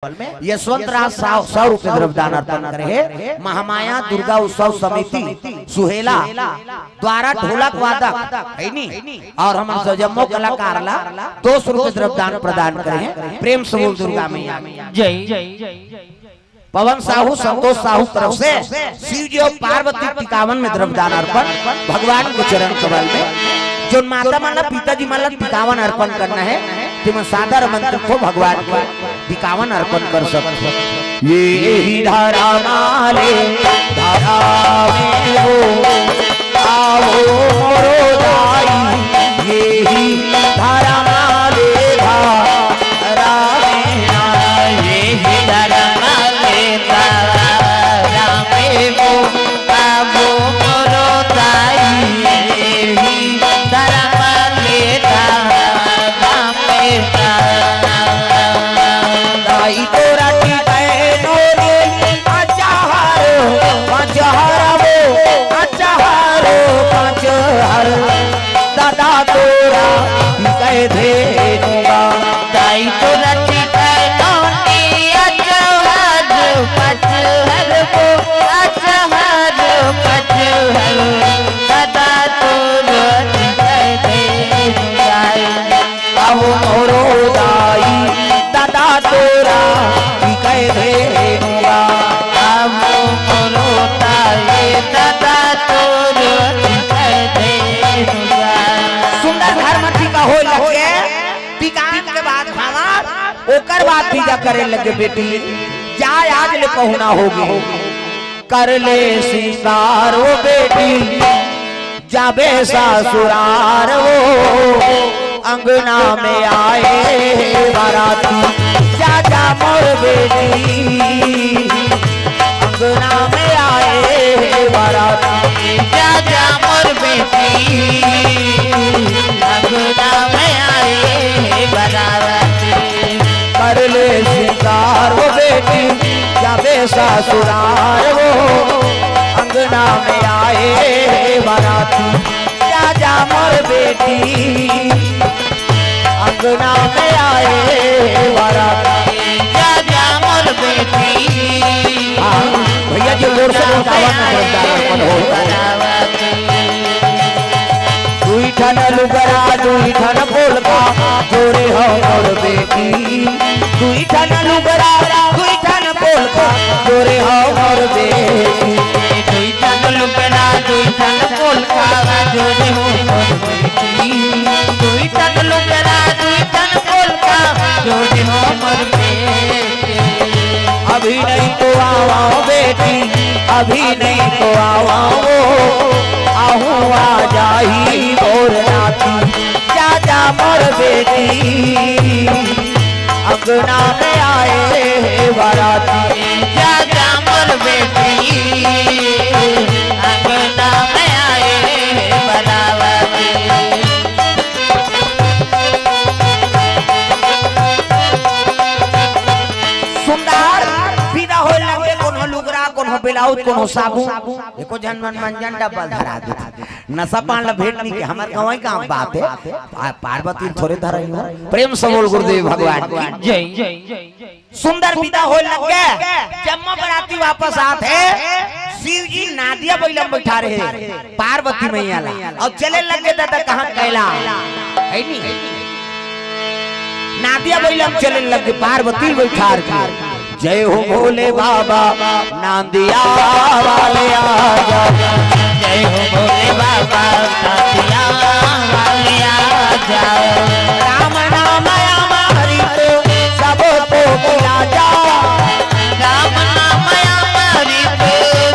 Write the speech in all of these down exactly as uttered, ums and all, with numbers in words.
यशवंत राज साहू सौ रुपये द्रव्यदान अर्पण करे हे। महामाया दुर्गा उत्सव समिति सुहेला द्वारा ढोलक वादक है नी, और हमर जम्मो कलाकार ला दो सौ रुपये द्रव्यदान प्रदान करे हे। प्रेम से बोल दुर्गा मैया। जय। पवन साहू, संतोष साहू तरफ से शिव जी और पार्वती टिकावन में द्रव्यदान अर्पण भगवान के चरण कमल में। जोन माता मन ला, पिताजी मन ला टिकावन अर्पण करना है, तेमन सादर आमंत्रित हो भगवान के टिकावन अर्पण कर सकत हो। ये ही धरा माले धरा में हो, आवो मोरो दाई, ये ही धरा माले धरा में, ये ही धरा माले धरा में हो, आवो मोरो दाई, ये ही धरा माले धरा में। दाई तोरा टिकाए नोरे, अचाहार, पंचहार वो, अचाहार, पंचहार। दादा तोरा टिकाए धेनुवा। दाई तोरा टिकाए नोरे, अचाहार, पंचहार वो, अचाहार, पंचहार। दादा तोरा टिकाए धेनुवा। अब मोरो दाई दादा तोरा टिकाए धेनुवा। अब मोरो दाई दादा तोरा टिकाए धेनुवा। सुंदर घर म टिका होय लगे, टिकान के बाद खाना, ओकर बाद पूजा करे लगे बेटी, जा आज ले पहुना होगे। कर ले सिंगार वो बेटी, जाबे ससुरार वो, अंगना में आए बाराती, जा जा मोर बेटी, अंगना में आए बाराती, जा जा मोर बेटी, अंगना में आए बाराती। कर ले सिंगार वो बेटी, जाबे ससुरार वो, अंगना में आए बाराती, जा जा मोर बेटी, अंगना में आए बाराती, जा जा मोर बेटी। हाँ, भैया जी, जोर से बोल, गावा ना, जोरदार अर्पण हो। दुई ठन लुगरा, दुई ठन पोलका, जोरे हो मोर बेटी। दुई ठन लुगरा, दुई ठन पोलका, जोरे हो मोर बेटी। दुई ठन लुगरा, दुई ठन पोलका, जोरे हो मोर बेटी। दुई ठन लुगरा, दुई ठन पोलका, जोरे हो मोर बेटी। अभी नहीं तो आवा बेटी, अभी नहीं तो आवा वो, आहू आ जाही मोर नाती। जा जा मोर बेटी, अंगना में आए हे बाराती। जा जा मोर बेटी, अंगना में आए हे बाराती। सुंदर विदा होय लगे, कोनो लुगरा, कोनो ब्लाउज, कोनो साबुन, एको झन मन मंजन डब्बा धरा दे। नशा पान ला भेंट नहीं के, हमर गंवई गांव बात है। पा-, पार्वती थोरे धरई हो। प्रेम से बोल गुरुदेव भगवान की जय। सुंदर विदा होय लगे, जम्मो बराती वापस आत हे। शिव जी नादिया बइला म बइठारे हे पार्वती मैया ला, अउ चले लगे दादा कहाँ कैला है नी। नादिया बइला म चले लगे पार्वती बइठार के। जय हो भोले बाबा, नांदिया वाले आजा। जय हो भोले बाबा, नांदिया वाले आजा। राम नाम अमृत सबको पिला जा। राम नाम अमृत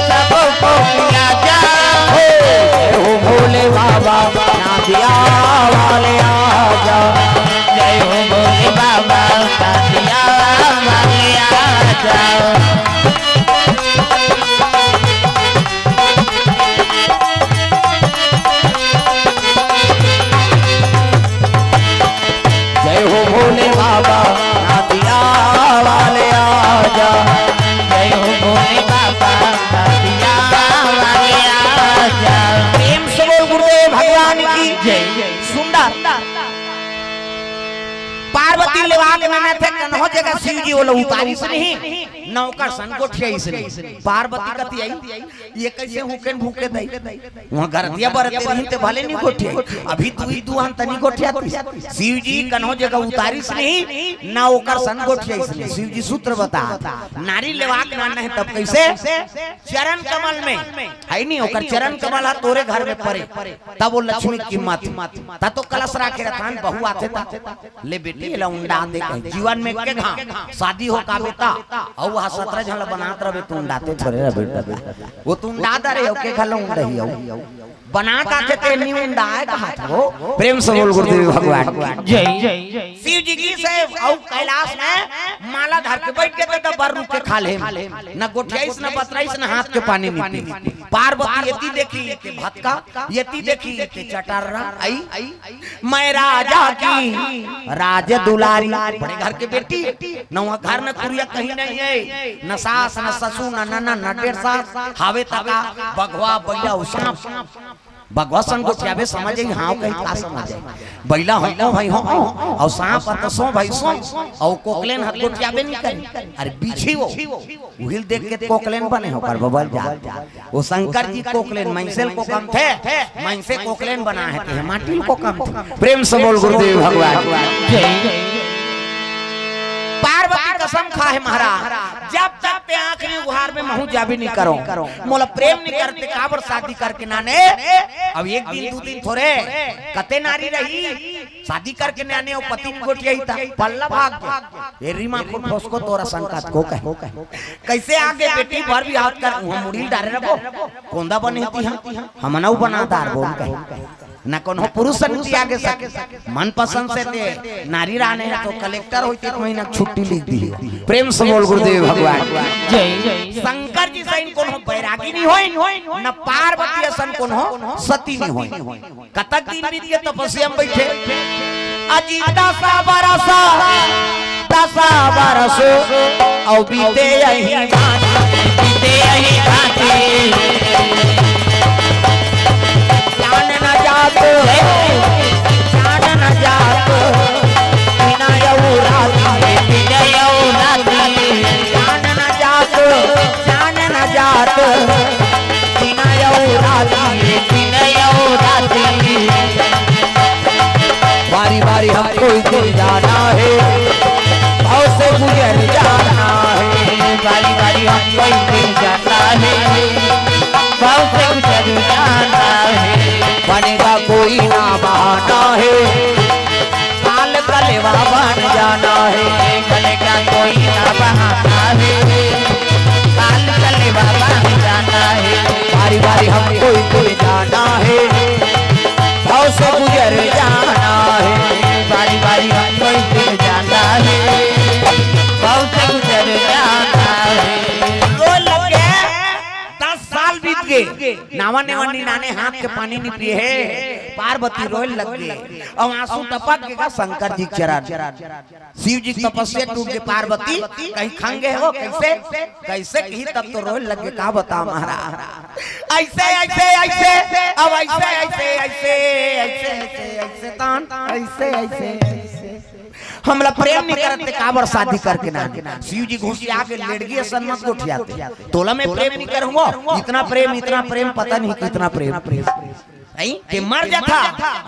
सबको पिला जा। हो, जय हो भोले बाबा, नांदिया वाले आजा। जय हो भोले बाबा, नांदिया वाले आजा। जय हो भोले बाबा, नांदिया वाले आजा। जय हो भोले बाबा, नांदिया वाले आजा। प्रेम से बोल गुरुदेव भगवान की जय। सुंदर पार्वती लेवा के ननद हे, कहो जगह शिव जी ओला उतारिस नहीं, न ओकर सन गोठियाइस नहीं। पार्वती कति आई, ये कैसे हुकेन भूके दई? वहाँ गरतिया बरतिया रही ते भले नहीं गोठिया, अभी तू ही तू हम तनी गोठिया। शिव जी कन्हो जगह उतारिस नहीं, ना ओकर सन गोठियाइस नहीं। शिव जी सूत्र बता, नारी लेवाक मानना है तब कैसे? चरण कमल में है नहीं, ओकर चरण कमल है तोरे घर में परे, तब वो लक्ष्मी की कीमत। ता तो कलश राखे रथान, बहू आथे ता, ले बेटी, एला उंडा दे कहे, जीवन में के घाम, शादी हो का बेटा, अउ वहाँ सत्रह झन ला बनात रहे, तू उंडाते थोड़े रहे बेटा, वो तू उंडा दे रहे, ओके घलो उंडही हो। बना का के ते नी उंडाए कहा था वो। प्रेम से बोल गुरुदेव भगवान की। जय। शिव जी की से अउ कैलाश में माला धर के बैठ के तो बर रुक के खा ले, न गोठियाइस, न बतराइस, न हाथ के पानी नहीं पी। पार्वती यति देखी के भतका, यति देखी के चटर्रा आई। मैं राजा की राज दुलारी, बड़े घर के बेटी, न वहाँ घर न कुरिया कहीं नहीं है, न सास न ससुर न ननद न डेढ़ सास, हावे तका बघवा बैला अउ सांप। बघवा सन गोठियाबे समझ ही हाँ कहीं का समझ है। बैला हो हो भाई हो, अउ सांप त सो भाई सो, अउ कोकलेन हर गोठियाबे नहीं करे। अरे बीछी वो, उहिल देख के कोकलेन बने हो कर बबल जा। वो शंकर जी कोकलेन, मैंसेल को कम थे, मैंसे कोकलेन बना है, ते माटिल को कम थे। प्रेम से बोल गुरुदेव भगवान। जय। पार्वती कसम खा है महाराज, जब तक ते आखिरी उघार में महू जाबे नहीं करो, मोला प्रेम नहीं करते, काबर शादी करके नाने। अब एक दिन, दो दिन थोड़े, कते नारी रही, शादी करके नाने, वो पति में गोठियाही ता, पल्ला भाग गया। ए रीमा को फसको तोरा संकत को कहे। कैसे आगे बेटी भर भी हाथ कर, वहाँ मुड़ी डारे रखो, कोंदा बने थी हम, हम नौ बना दार बोल कहे। न कोनो पुरुष सन की आगे सके। मनपसंद से ते नारी राने है तो कलेक्टर होई, एक महीना छुट्टी लिख दी। प्रेम से बोल गुरुदेव भगवान। जय। शंकर जी सैन कोनो बैरागी नहीं होई, न पार्वती सन कोनो सती नहीं होई। कतक दिन बीत गए तपस्या में बैठे। अजी दसा बरस, दसा बरस, अउ बीते यही बात, बीते यही बात। जान न जात, जान न जात, बिना यऊ राती, बिना यऊ राती। जान न जात, जान न जात, बिना यऊ राती, बिना यऊ राती। बारी बारी हमको इधर जाना है, भाव से गुजर जाना है। बारी बारी हमको इधर जाना है, भाव से गुजर जाना है। बनेगा कोई ना बहाना है, काल कलेवा बन जाना है। बनेगा कोई ना बहाना है, काल कलेवा बन जाना है। बारी बारी हमको इधर जाना है, भाव से गुजर जाना है। बारी बारी हमको इधर जाना है, भाव से गुजर जाना है। रोए लग गए, दस साल बीत गए, नावा नेवा निनाने हाथ के पानी नहीं पिए है। पार्वती रोए लग गए, अउ आंसू टपक गए का शंकर जी के चरण। शिव जी के तपस्या टूट के पार्वती कहीं खंगे हो, कैसे, कैसे कही तब तो रोए लग गए। का बता महाराज, ऐसे, ऐसे, ऐसे, अब ऐसे, ऐसे, ऐसे, ऐसे, ऐसे, ऐसे, तान, ऐसे, ऐसे, ऐसे। हमला प्रेम नहीं करते, काबर शादी करके ना। शिव जी घुसी आके लेड़गी असन मत गोठियाते। तोला मैं प्रेम नहीं करूंगा, इतना प्रेम, इतना प्रेम, पता नहीं कितना प्रेम। नहीं, ते मर जाथा,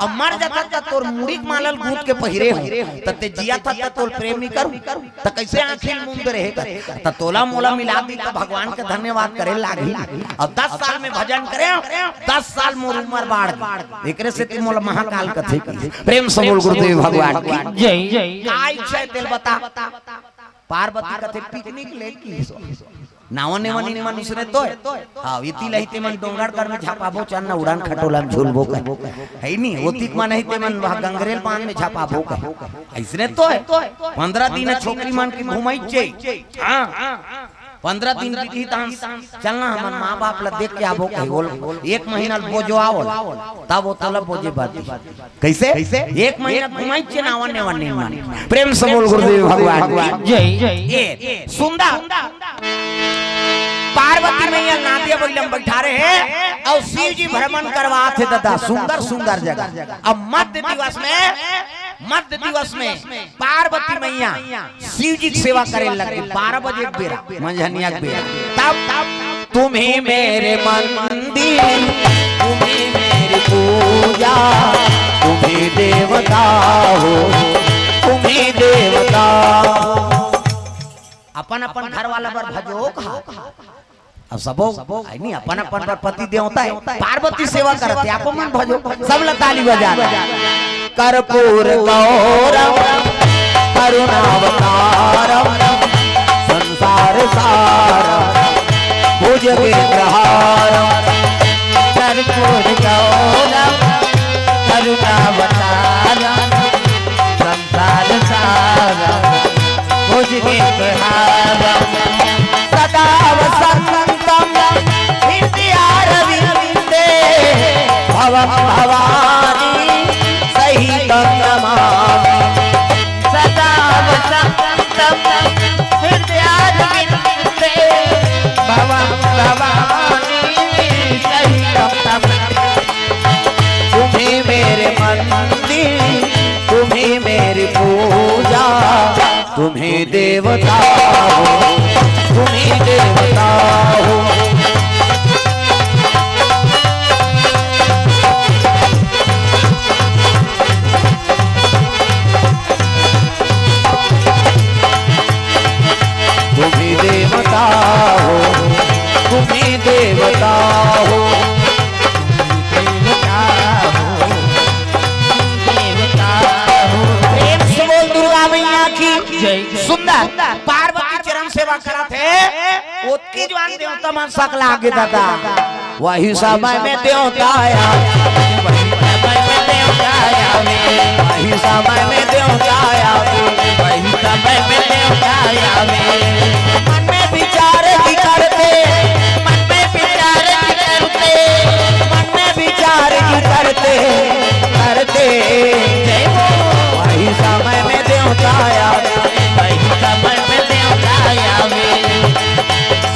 अब मर जाथा त तोर मुड़ी के माला ल गूंथ के पहिरे हो, त ते जियाथा त तोर प्रेम नहीं करू, त कैसे आंखी ल मूंद रहे कर? त तोला मोला मिला दी त भगवान के धन्यवाद करे लागही। अब दस साल में भजन करे, दस साल मोर उम्र बाढ़ गई, एकरे सेती मोला महाकाल कथे की। प्रेम से बोल गुरुदेव भगवान की। जय। का इच्छा है तेल बता। पार्वती कथे पिकनिक ले की नावा नेवा नीन मन उसने तोय। हाँ, इति लही ते मन डोंगरगढ़ में झपाबो, चल ना उड़ान खटोला में झूलबो कहे। है नी, ओतिक मन ही ते मन वहाँ गंगरेल बांध में झपाबो कहे। ऐसने तोय। पंद्रह दिन छोकरी मन की घुमाई चे। हाँ, पंद्रह दिन बीती तहन चलना हमन माँ बाप ला देख के आबो कहे। बोल, एक महीना बोजो आवल, तब वो तलब बोजे बाजी। कैसे? एक महीना घुमाई चे नावा नेवा नीन मन। प्रेम से बोल गुरुदेव भगवान की। जय। ए, सुंदर। पार्वती मैया नादिया बइला में बैठा रहे हैं और शिव जी भ्रमण करवात हे दादा, सुंदर सुंदर जगह। अब मध्य दिवस में मध्य दिवस में पार्वती मैया शिव जी के सेवा करे लगे, बारह बजे के बेरा, मंझनिया के बेरा। तब, "तुम्ही मेरे मंदिर, तुम्ही मेरी पूजा, तुम्ही देवता हो, तुम्ही देवता।" अपन अपन घर वाला बर भजो कहा। अब सबो, आई नहीं, अपन अपन बर पति देवता हे, पार्वती सेवा करत हे, आपो मन भजो, सब ला ताली बजा। कर्पूर गौरम करुणावतारम संसार सारम भुजगेंद्रहारम। कर्पूर गौरम करुणावतारम संसार सारम भुजगेंद्रहारम। सदा वसंतम हृदयारविंदे भवम भवानी सहितं नमामि। सदा वसंतम हृदयारविंदे भवम भवानी सहितं नमामि। तुम्ही मेरे मंदिर, तुम्ही मेरी पूजा, तुम्ही देवता हो, तुम्ही देवता हो। तुम्ही देवता हो, तुम्ही देवता हो। प्रेम से बोल दुर्गा मैया की जय। सुंदर पार्वती चरण सेवा करत हे, ओतकी जुवार देवता मन सकला गे दादा। वही समय में देवता आया, वही समय में देवता आया, वही समय में देवता आया, वही समय में देवता आया। मन में विचार ही करते, मन में विचार ही करते, मन में विचार ही करते, करते। जय हो। वही समय में देवता आया, वही समय में देवता आया।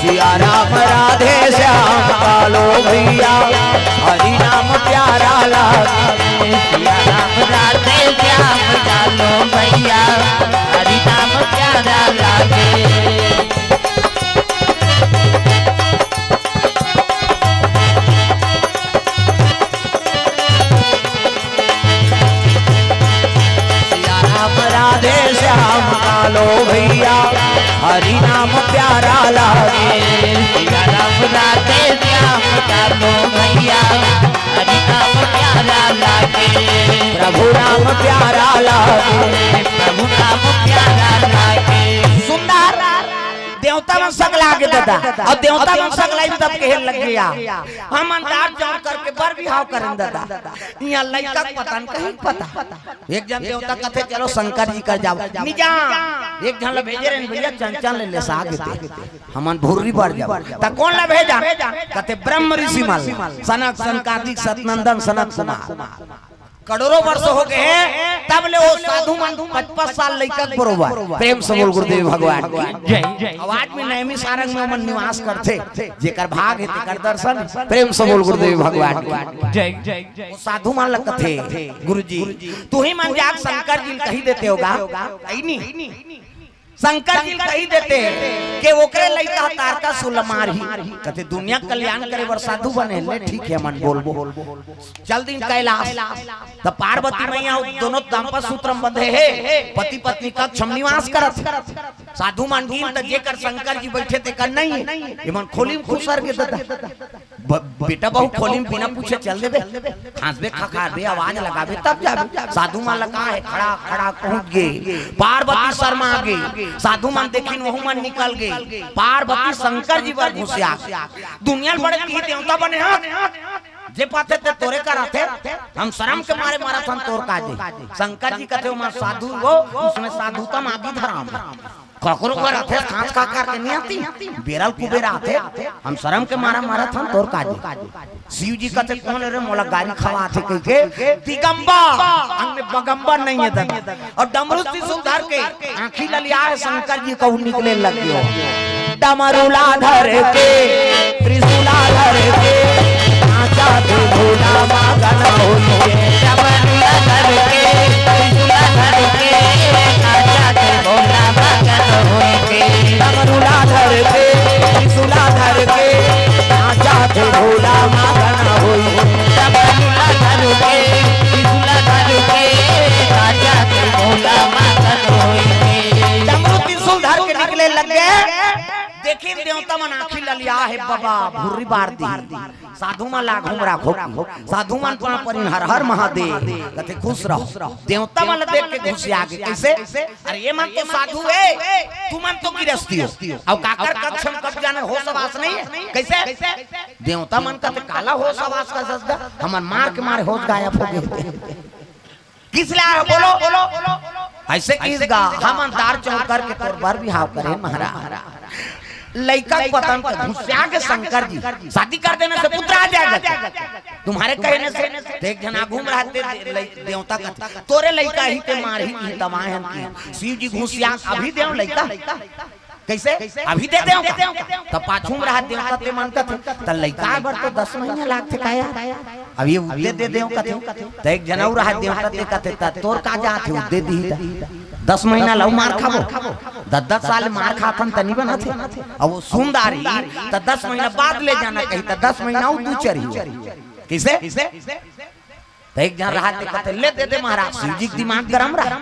सिया राम राधे श्याम कालो भैया, हरि नाम प्यारा लागे। सिया राम राधे श्याम कालो भैया, हरि नाम प्यारा लागे। सिया राम राधे श्याम कालो भैया, हरि नाम प्यारा लागे। सिया राम राधे श्याम कालो भैया, हरि नाम प्यारा लागे। प्रभु नाम प्यारा लागे, प्रभु नाम प्यारा लागे। सुंदर देवता मन सकला गे दादा, अउ देवता मन सकलाइन तब कहे लग गया, हम अंदाज जौन करके बर बिहाव करन दादा। इहाँ लइका के पता न कहीं पता। एक झन देवता कथे, "चलो शंकर जी कर जाओ।" निजा एक झन ला भेजे रहे भैया, चंचल ले लेसा गे ते। हमन भुर्री बर जाओ। त कोन ला भेजा? कथे, "ब्रह्म ऋषि मन ला, सनक, सनकादिक, सतनंदन, सनत कुमार।" करोड़ों वर्ष हो गए हैं, तब ले वो साधु मन पचपच साल लइका के बरोबर। प्रेम से बोल गुरुदेव भगवान की। जय। अउ आज भी नैमिषारण्य में ओमन निवास करथे, जेकर भाग हे तेकर दर्शन। प्रेम से बोल गुरुदेव भगवान की। जय। वो साधु मन ला कथे, "गुरुजी, तुही मन जाके शंकर जी ल कहि देते होगा, अइ नी?" शंकर जी ल कहि देते के ओकरे लइका ह तारकासुर ल मारही। कथे, "दुनिया के कल्याण करे बर साधु बने, ले ठीक हे, हमन बोलबो।" चल दिन कैलाश। त पार्वती मैया दोनों दाम्पत्य सूत्र म बंधे हे, पति पत्नी कक्ष म निवास करत हे। साधु मन गिन त जेकर शंकर जी बइठे तेकर नइ हे, एमन खोली म खुसर गे दादा। ब-, बेटा बहू खोली म बिना पूछे चल देबे, खांसबे, खखारबे, आवाज लगाबे, तब जाबे। साधु मन ला कहा हे, खड़ा, खड़ा पहुंच गे, पार्वती शर्मा गे, साधु मन देखिन, वहू मन निकल गे, पार्वती शंकर जी बर घुसिया। दुनिया ल बड़े की देवता बने हस, जे पाथे ते तोरे करा थे, हम शरम के मारे मरत हन, तोर काजे। शंकर जी कथे, "ओमा साधु हो, उसमें साधुता मागी धराम।" ककरो घर आथे, सांस का करके नहीं आती, बेरल कुबेर आथे, हम शरम के मारा मारत हन, तोर काजे। शिव जी कथे, "कौन रे मोला गारी खवाथे?" कहिके, दिगंबर, अंग में बगंबर नहीं हे दन। अउ डमरू त्रिशूल धर के आँखी ललिया हे शंकर जी कहूँ निकले लग गयो। डमरूला धर के, त्रिशूला धर के, नाचा थे भोला मगन होइए। डमरूला धर के, त्रिशूला धर के नाचत भोला मगन होई के। डमरू ला धर के, त्रिशूला धर के, नाचत भोला मगन होई के। डमरू ला धर के, त्रिशूला धर के, नाचत भोला मगन होई के। डमरू त्रिशूल धर के निकले लग गए। देखिन देवता मन आँखी ललिया हे बाबा, भुर्री बार दी। साधु मन ला घूम राखो की। साधु मन पाँव परिन, हर हर महादेव। कथे खुश रहो। देवता मन ला देख के घुसिया गे। कैसे? अरे ये मन तो साधु हे, तुमन तो गिरस्ती हो। अउ काकर कक्ष म कब जाने होस हवास नहीं हे। कैसे? देवता मन कथे काला होस हवास का सजदा, हमन मार के मारे होस गायब हो गे। किस ला बोलो, बोलो, बोलो। ऐसे किस गा, हमन दार चौंक करके तोर बर बिहाव करे महाराज। लइका के पतन के घुसिया के शंकर जी, शादी कर देने से पुत्र आ जाएगा क्या? तुम्हारे कहने से। देख जना घूम रहा दे, दे, लइ-, देवता का, तोरे लइका ही ते मार ही की तबाह हम की। शिव जी घुसिया अभी देव लइका। कैसे? अभी दे देव का? तब पाछू में रहा देवता ते मन कथे, त लइका बर तो दस महीना लागथे का यार? अब ये उद्दे दे देव कथे। त एक जन अउ रहा देवता ते कथे, त तोर का जात हे उद्दे दी त? दस महीना लउ मार खाबो। दस दस साल मार खाथन त नहीं बनत हे। अब वो सुंदारी त दस महीना बाद ले जाना कही त दस महीना अउ दू चरही। कैसे? त एक जन रहा ते कथे, ले दे दे महाराज, शिव जी के दिमाग गरम रहा।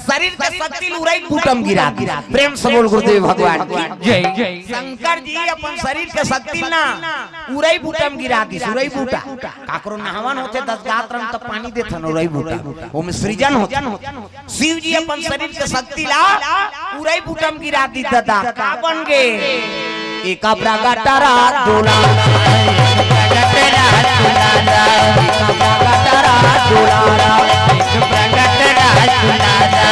शरीर के शक्ति ल उरई बूटा म गिरा दी। प्रेम से बोल गुरुदेव भगवान की जय। शंकर जी अपन शरीर के शक्ति ल ना उरई बूटा म गिरा दी, उरई बूटा। काकरो नहावन होथे दस गात रंग त पानी देथन उरई बूटा, ओमे सृजन होथे। शिव जी अपन शरीर के शक्ति ला उरई बूटा म गिरा दी दादा, का बन गे? एक प्रगट रहा दुलारा, एक प्रगट रहा दुलारा, एक प्रगट रहा दुलारा, एक प्रगट रहा दुलारा।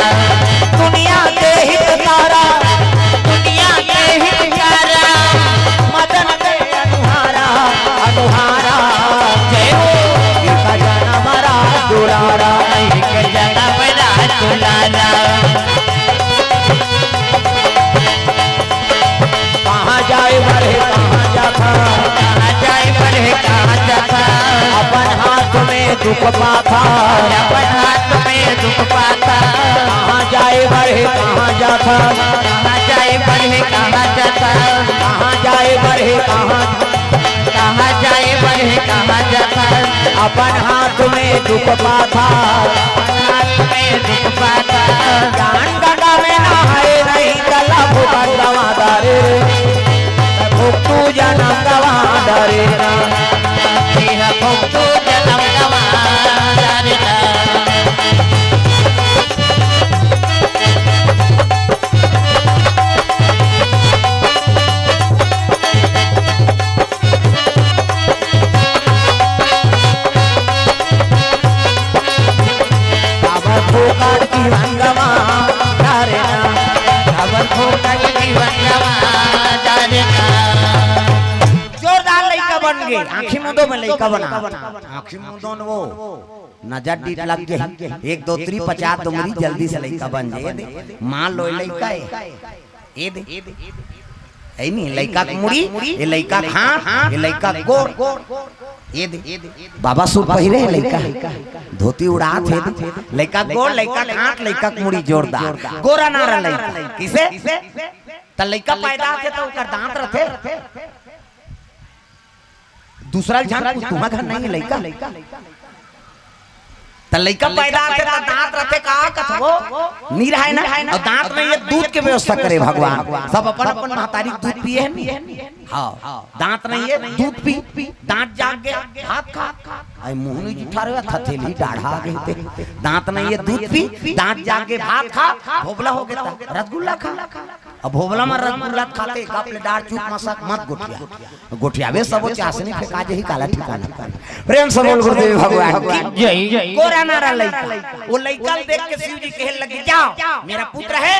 दुनिया के हितकारा, दुनिया के हितकारा, मदन के अनुहारा, अनुहारा। जय हो। एक जनम रा दुलारा, एक जनम रा दुलारा। कहाँ जाए बर हे, कहाँ जाथा? कहाँ जाए बर हे, कहाँ जाथा? अपन हाथ में दुख पाथा। अपन हाथ में दुख पाथा। कहाँ जाए बर हे, कहाँ जाथा? कहाँ जाए बर हे, कहाँ जाथा? कहाँ जाए बर हे, कहाँ कहाँ जाए बर हे, कहाँ जाथा? अपन हाथ में दुख पाथा। अपन हाथ में दुख पाथा। ज्ञान गंगा में नहाए नहीं, कला भूखा गवा डारे। भुगतू जनम गवा डारे ना। भुगतू जनम गवा डारे ना। काबर फोकट जीवन गवा डारे ना, काबर फोकट जीवन गवा डारे ना। जोरदार लइका बन गे, आँखी मूंदो में लइका बना। आँखी मूंदो न वो नजर डीठ लग गे, एक दो त्री पचास दुमरी जल्दी से लइका बन जाए। माँ लोय लइका हे। ए दे। ए नहीं, लइका के मुड़ी, ये लइका के हाथ, ये लइका के गोड़। ए दे। बाबा सूट पहिरे हे लइका। धोती उड़ात हे दे। लइका के गोड़, लइका के हाथ, लइका के मुड़ी जोरदार। गोरा नारा लइका। किसे? त लइका पैदा होथे त ओकर दांत रथे। दूसरा झन पूछ, तुम्हार घर नहीं हे लइका? त लइका पैदा होथे त दांत रथे का कथबो? नी रहय ना। अउ दांत नहीं हे, दूध के व्यवस्था करे भगवान। सब अपन अपन महतारी के दूध पिए हे नी। हाँ, दांत नहीं हे, दूध पी, दांत जाग गे, भात खा। अई मोहनी जी ठारे थथेली डाढ़ा गे ते। दांत नहीं हे, दूध पी, दांत जाग गे, भात खा, भोबला हो गे त रसगुल्ला खा। अब भोबला म रसगुल्ला खाते, एक आप ले डार चुप मसक मत गोठिया। गोठियाबे सबो चासनी फेंका जही, काला ठिकाना। प्रेम से बोल गुरुदेव भगवान की जय। गोरा नारा लइका। वो लइका ल देख के शिव जी कहे लगे, जाओ, मेरा पुत्र है,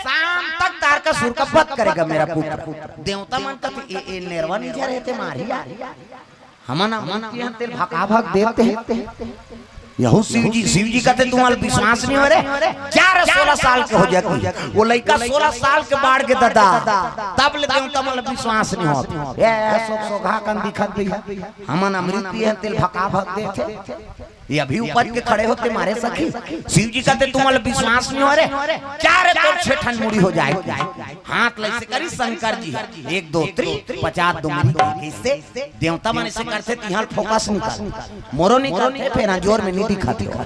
शाम तक तारकासुर का वध करेगा मेरा पुत्र। देवता मन कथे, ए, ए नेरवा नी झरे ते मारही यार। हमन अमृत पियन तेल भका भक देते हैं। यहू शिव जी, शिव जी कथे तुम्हार विश्वास नहीं हो रे। जा रे, सोलह साल के हो जाती। वो लइका सोलह साल के बाढ़ गे दादा, तब ले देवता मन ल विश्वास नहीं होत। ए, ए, सो, सोघा कन दिखत भी है। हमन अमृत पियन तेल भका भक देते। ये अभी उपज के खड़े होते मारे सखी। शिव जी कहते, "तुम्हारा विश्वास नहीं हो रे, क्या रे तोर छेठन मुड़ी हो जाए।" हाथ ले से करी शंकर जी, एक दो तीन, पचास डोंगरी, कैसे देवता मन से करथे, तिहां फोकस निकल, मोरो निकलथे, फेर जोर में नहीं दिखाते हो।